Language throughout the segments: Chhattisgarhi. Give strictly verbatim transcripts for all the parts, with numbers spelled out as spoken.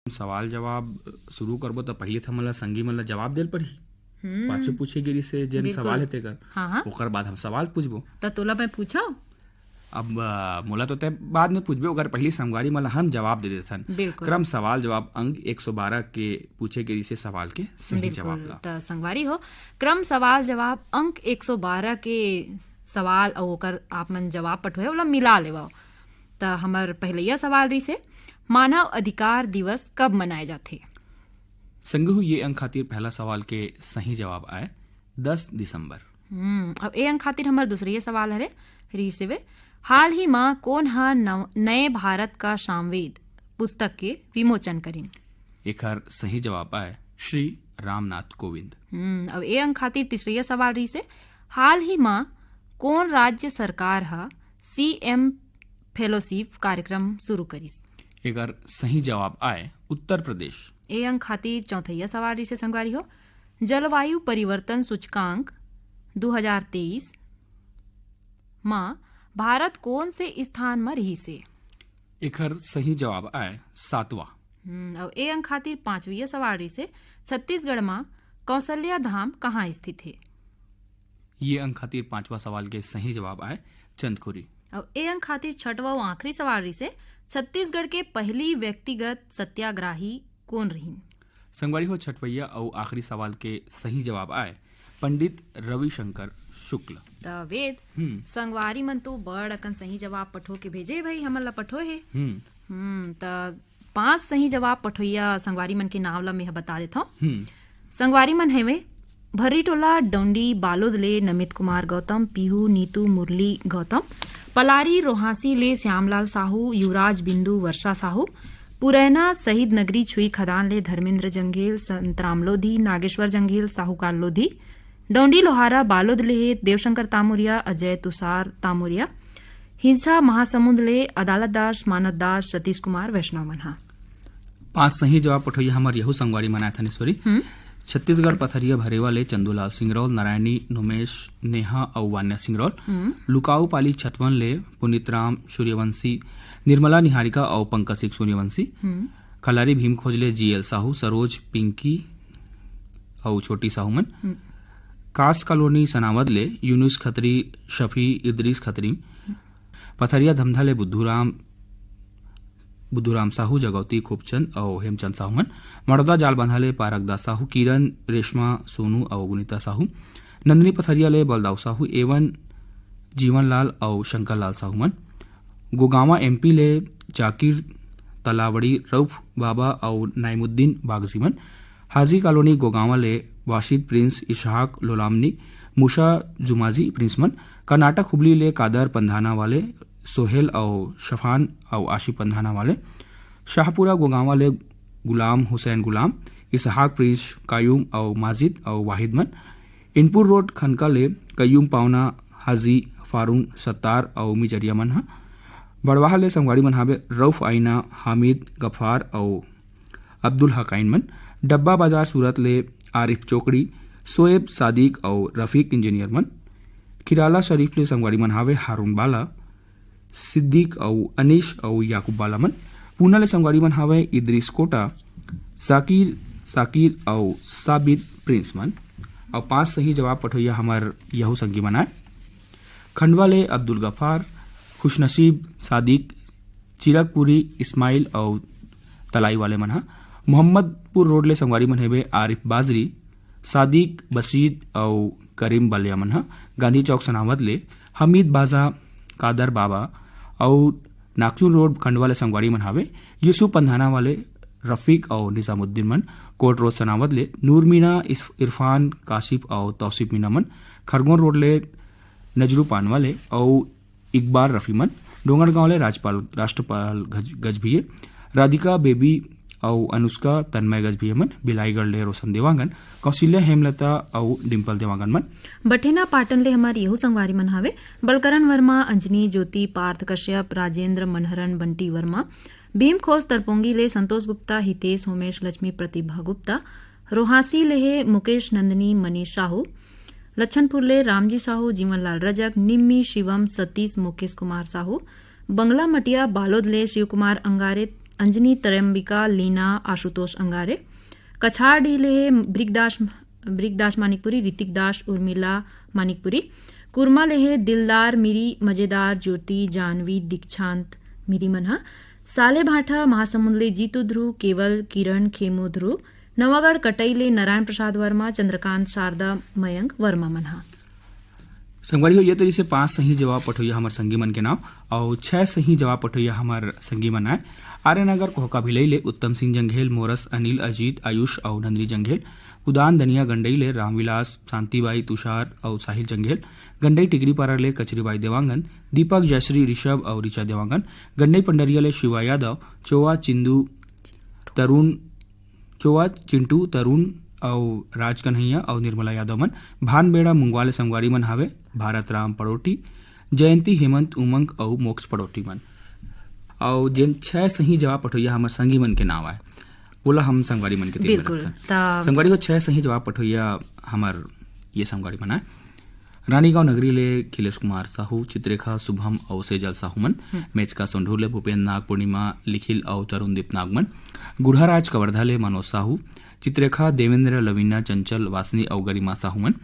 सवाल जवाब शुरू करबो, त पहिले त हमन ला संगी मन ला जवाब देल पड़ही। हम्म। पाछू पूछे गिरी से जेन बिल्कुल। सवाल हे तेकर, हाँ, हाँ। ओकर बाद हम सवाल पूछबो। त तोला मैं पूछो? अब, अ, मोला तो तय बाद में पूछबे, ओकर पहली संगवारी मन ला हम जवाब दे देथन। बिल्कुल। क्रम सवाल जवाब अंक एक सौ बारह के पूछे गिरी से सवाल के सही बिल्कुल। जवाब ला। त संगवारी हो, क्रम सवाल जवाब अंक एक सौ बारह के सवाल अउ ओकर आप मन जवाब पठोए, ओला मिला लेवव। त हमर पहलैया सवाल रहिसे, मानव अधिकार दिवस कब मनाए जाथे? संगहू, ये अंक खातिर पहला सवाल के सही जवाब आए दस दिसंबर। हम्म, अब ए अंक खातिर हमर दूसरैया सवाल हरे, रहिसे वे, हाल ही म कोन ह नव-, नए भारत का सामवेद पुस्तक के विमोचन करिन? एखर सही जवाब आए श्री रामनाथ कोविंद। हम्म, अब ए अंक खातिर तीसरैया सवाल रहिसे, हाल ही म कोन राज्य सरकार ह सीएम फेलोशिप कार्यक्रम शुरू करिस? एकर सही जवाब आए उत्तर प्रदेश। ए अंक खातिर चौथैया सवाल रहिसे संगवारी हो, जलवायु परिवर्तन सूचकांक दू हजार तेईस म भारत कोन से स्थान म रहिसे? एखर सही जवाब आए सातवां। हम्म, अउ ए अंक खातिर पांचवैया सवाल रहिसे, छत्तीसगढ़ म कौशल्या धाम कहाँ स्थित हे? ये अंक खातिर पांचवा सवाल के सही जवाब आए चंदखुरी। अउ ए अंक खातिर छठवा अउ आखिरी सवाल रहिसे, छत्तीसगढ़ के पहली व्यक्तिगत सत्याग्रही कोन रहिन? संगवारी हो, छठवैया अउ आखिरी सवाल के सही जवाब आए पंडित रविशंकर शुक्ल। त वेद, हम्म। संगवारी मन तो बड़ अकन सही जवाब पठो के भेजे हे भाई, हमन ला पठो हे। हम्म। हम्म, त पांच सही जवाब पठोइया संगवारी मन के नाम ला मेंह बता देथव। हम्म। संगवारी मन हेवे, भर्रीटोला डौंडी बालोद ले नमित कुमार गौतम, पीहू, नीतू, मुरली गौतम, पलारी रोहासी ले श्यामलाल साहू, युवराज बिंदु, वर्षा साहू, पुरैना शहीद नगरी छुई खदान ले धर्मेंद्र जंघेल, संतराम लोधी, नागेश्वर जंघेल, साहूकार लोधी, डौंडी लोहारा बालोद ले हे देवशंकर तामुरिया, अजय तुषार तामुरिया, हिंसा महासमुंद ले अदालत दास, मानद दास, सतीश कुमार वैष्णव मन हा। पांच सही जवाब पठोइया हमर यहू संगवारी मन आए थानेश्वरी। हम्म। छत्तीसगढ़ पथरिया भरेवा ले चंदूलाल सिंगरौल, नारायणी, नुमेश, नेहा अउ वान्या सिंगरौल। हम्म। लुकाऊ पाली छतवन ले पुनीत राम सूर्यवंशी, निर्मला निहारिका अउ पंकज सिंह सूर्यवंशी। हम्म। कलारी भीम खोज ले जीएल साहू, सरोज, पिंकी अउ छोटी साहू मन। हम्म। कास कॉलोनी सनावद ले यूनुस खत्री, शफी, इदरीस खत्री। पथरिया धमधा ले बुद्धूराम, बुद्धूराम साहू, जगौती खूबचंद अउ हेमचंद साहू मन। मड़ौदा जालबांधा ले पारक दास साहू, किरण, रेशमा, सोनू अउ गुनीता साहू। नंदिनी पथरिया ले बलदाऊ साहू, एवन, जीवनलाल अउ शंकरलाल साहू मन। गोगांवा एमपी ले जाकिर, तलावड़ी, रऊफ बाबा अउ नाइमुद्दीन बागजी मन। हाजी कॉलोनी गोगांवा ले वाशिद प्रिंस, इसहाक लोलामनी, मूसा जुमाजी प्रिंस मन। कर्नाटक हुबली ले कादर पंधाना वाले, सोहेल अउ शफान अउ आशिफ पंधाना वाले। शाहपुरा गोगांवा ले गुलाम हुसैन गुलाम, इसहाक प्रिंस, कायूम अउ माजिद अउ वाहिद मन। इनपुर रोड खनका ले कयूम पावना, हाजी, फारून, सत्तार अउ मिजरिया मन ह। बड़वाह ले संगवारी मन हावे रऊफ आईना, हामिद, गफार अउ अब्दुल हकाइन मन। डब्बा बाजार सूरत ले आरिफ चोकड़ी, सोएब, सादिक अउ रफीक इंजीनियर मन। खिराला शरीफ ले संगवारी मन हावे हारून बाला, सिद्दीक अउ अनीश अउ याकूब बाला मन। पूना ले संगवारी मन हावे इदरीस कोटा, जाकिर, साकिर अउ साबिर प्रिंस मन। अउ पांच सही जवाब पठोइया हमर यहू संगी मन आए। खंडवा ले अब्दुल गफार, खुशनसीब, सादिक, चिरकपुरी, इस्माइल अउ तलाई वाले मन ह। मोहम्मदपुर रोड ले संगवारी मन हेबे आरिफ बाजरी, सादिक, बशीर अउ करीम बलिया मन ह। गांधी चौक सनावत ले हमीद बाजा, कादर बाबा अउ नागचुन रोड खंडवा ले संगवारी मन हावे यूसुफ पंधाना वाले रफीक अउ निजामुद्दीन मन। कोर्ट रोड सनावत ले नूरमीना, इस-, इरफान, काशिफ अउ तौसीफ मीना मन। खरगोन रोड ले नजरू पानवाले अउ इकबाल रफी मन। डोंगरगांव ले राजपाल, राष्ट्रपाल गज-, गजभिये, राधिका बेबी अउ अनुष्का तन्मय गजभिये मन। बिलाईगढ़ ले रोशन देवांगन, कौशल्या हेमलता अउ डिम्पल देवांगन मन। बठेना पाटन ले हमर यहू संगवारी मन हावे, बलकरण वर्मा, अंजनी, ज्योति, पार्थ कश्यप, राजेंद्र, मनहरन, बंटी वर्मा। भीम खोज तरपोंगी ले संतोष गुप्ता, हितेश, होमेश, लक्ष्मी, प्रतिभा गुप्ता। रोहासी ले हे मुकेश नंदिनी, मनीष साहू। लच्छनपुर ले रामजी साहू, जीवनलाल रजक, निम्मी, शिवम, सतीश, मुकेश कुमार साहू। बंगला मटिया बालोद ले शिव कुमार अंगारे, अंजनी, त्रयंबिका, लीना, आशुतोष अंगारे। कछारडीह ले हे ब्रिकदास, ब्रिकदास मानिकपुरी, ऋतिक दास, उर्मिला मानिकपुरी। कुरमा ले हे दिलदार मिरी, मजेदार ज्योति, जानवी, दीक्षांत मिरी मन ह। सालेभाठा महासमुंद ले जीतू ध्रुव, केवल, किरण, खेमू ध्रुव। नवागढ़ कटई ले नारायण प्रसाद वर्मा, चंद्रकांत, शारदा, मयंक वर्मा मन ह। संगवारी हो, ये तरी से पांच सही जवाब पठोइया हमर संगी मन के नाव अउ छह सही जवाब पठोइया हमर संगी मन आय। आर्यनगर कोहका भिलई ले उत्तम सिंह जंघेल, मोरस, अनिल, अजीत, आयुष अउ नंदनी जंघेल। उदान दनिया गंडई ले रामविलास, शांतिबाई, तुषार अउ साहिल जंघेल। गंडई टिकरीपारा ले कचरीबाई देवांगन, दीपक, जयश्री, ऋषभ अउ ऋचा देवांगन। गंडई पंडरिया ले शिवा यादव, चोवा, चिंदू, तरुण, चोवा, चिंटू, तरुण अउ राज कन्हैया अउ निर्मला यादव मन। भानबेड़ा मुंगवा ले संगवारी मन हावे भारत राम पड़ोटी, जयंती, हेमंत, उमंग अउ मोक्ष पड़ोटी मन। अउ जेन छह सही जवाब पठोइया हमर संगी मन के नाव आय, ओला हम संगवारी मन के तीर में बिल्कुल, रखथन। त संगवारी हो, छह सही जवाब पठोइया हमर ये संगवारी मन आय। रानीगांव नगरी ले खिलेश कुमार साहू, चित्रेखा, शुभम अउ सेजल साहू मन। हम्म। मेचका सोंढूर ले भूपेंद्र नाग, पूर्णिमा, लिखिल अउ तरुणदीप नाग मन। गुढ़ाराज कवर्धा ले मनोज साहू, चित्रेखा, देवेंद्र, लवीना, चंचल, वासनी अउ गरिमा साहू मन।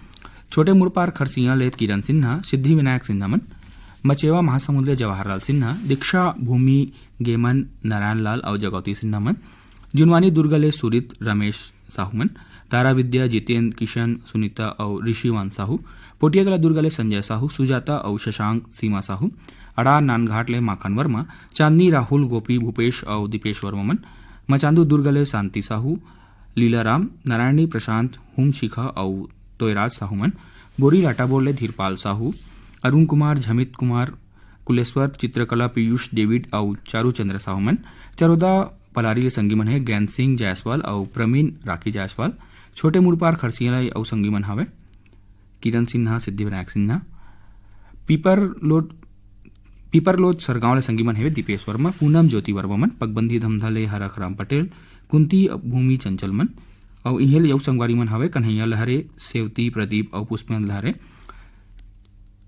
छोटे मुड़पार खरसिया ले किरण सिन्हा, सिद्धि विनायक सिन्हा मन। मचेवा महासमुंद ले जवाहरलाल सिन्हा, दीक्षा, भूमि, गेमन, नारायण लाल अउ जगौती सिन्हा मन। जुनवानी दुर्ग ले सुरित, रमेश साहू मन। तारा विद्या, जितेंद्र, किशन, सुनीता अउ ऋषिवान साहू। पोटियागला दुर्ग ले संजय साहू, सुजाता अउ शशांक, सीमा साहू। अड़ार नानघाट ले माखन वर्मा, चांदनी, राहुल, गोपी, भूपेश अउ दीपेश वर्मा मन। मचांदू दुर्ग ले शांति साहू, लीला राम, नारायणी, प्रशांत, हुम शिखा अउ तोयराज साहू मन। बोरी लाटाबोर ले धीरपाल साहू, अरुण कुमार, झमित कुमार, कुलेश्वर, चित्रकला, पीयूष, डेविड अउ चारू चंद्र साहू मन। चरोदा पलारी ले संगी मन हे गैन सिंह जायसवाल अउ प्रवीण राखी जायसवाल। छोटे मुड़पार खरसिया ले अउ संगी मन हावे किरण सिन्हा, सिद्धि विनायक सिन्हा। पीपरलोड, पीपरलोड सरगांव ले संगी मन हेवे दीपेश वर्मा, पूनम ज्योति वर्मा मन। पगबंदी धमधा ले हरख राम पटेल, कुंती भूमि चंचल मन। अउ इहें ले अउ संगवारी मन हावे कन्हैया लहरे, सेवती, प्रदीप अउ पुष्पेंद्र लहरे।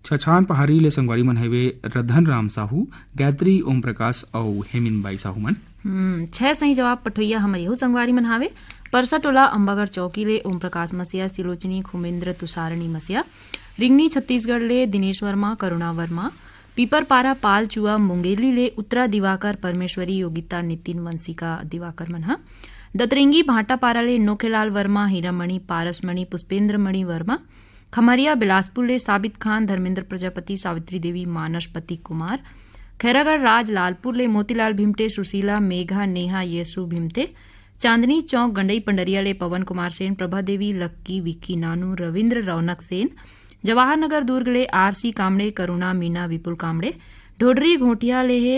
छछान पहाड़ी ले संगवारी मन हवे रधन राम साहू, गायत्री, ओम प्रकाश अउ हेमिन बाई साहू मन। हम्म, छह सही जवाब पठोइया हमर यहू संगवारी मन हावे। परसा टोला अम्बागढ़ चौकी ले ओम प्रकाश मसिया, सिलोचनी, खुमेंद्र, तुषारणी मसिया। रिंगनी छत्तीसगढ़ ले दिनेश वर्मा, करुणा वर्मा। पीपरपारा पालचुआ मुंगेली ले उत्तरा दिवाकर, परमेश्वरी, योगिता, नितिन, वंशिका दिवाकर मन ह। दतरेंगी भाटापारा ले नोखेलाल वर्मा, हीरामणि, पारसमणि, पुष्पेंद्रमणि वर्मा। खमरिया बिलासपुर ले साबित खान, धर्मेंद्र प्रजापति, सावित्री देवी, मानस, पति कुमार। खैरागढ़ राज लालपुर ले मोतीलाल भिमटे, सुशीला, मेघा, नेहा, येसु भिमटे। चांदनी चौक गंडई पंडरिया ले पवन कुमार सेन, प्रभा देवी, लक्की, विक्की, नानू, रविंद्र, रौनक सेन। जवाहर नगर दुर्ग ले आरसी कामड़े, करुणा, मीना, विपुल कामड़े। ढोडरी घोटिया ले हे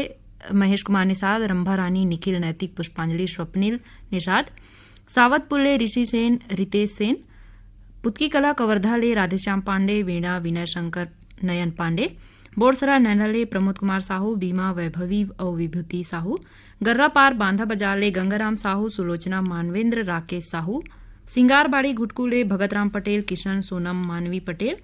महेश कुमार निषाद, रंभा रानी, निखिल, नैतिक, पुष्पांजलि, स्वप्निल निषाद। सावतपुर ले ऋषि सेन, रितेश सेन। पुतकी कला कवर्धा ले राधेश्याम पांडे, वीणा, विनय शंकर, नयन पांडे। बोरसरा नैना ले प्रमोद कुमार साहू, बीमा, वैभवी अउ विभूति साहू। गर्रापार बांधा बाजार ले गंगाराम साहू, सुलोचना, मानवेंद्र, राकेश साहू। सिंगारबाड़ी घुटकू ले भगतराम पटेल, किशन, सोनम, मानवी पटेल।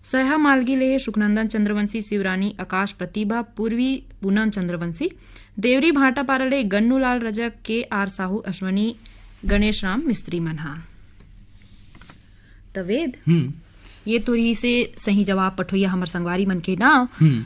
सैहा मालगी ले सुखनंदन चंद्रवंशी, शिवरानी, आकाश, प्रतिभा, पूर्वी, पूनम चंद्रवंशी। देवरी भाटापारा ले गन्नूलाल रजक, के आर साहू, अश्वनी, गणेश राम मिस्त्री मन हा। त वेद, हम्म। ये तो रहिसे सही जवाब पठोइया हमर संगवारी मन के नाव। हम्म।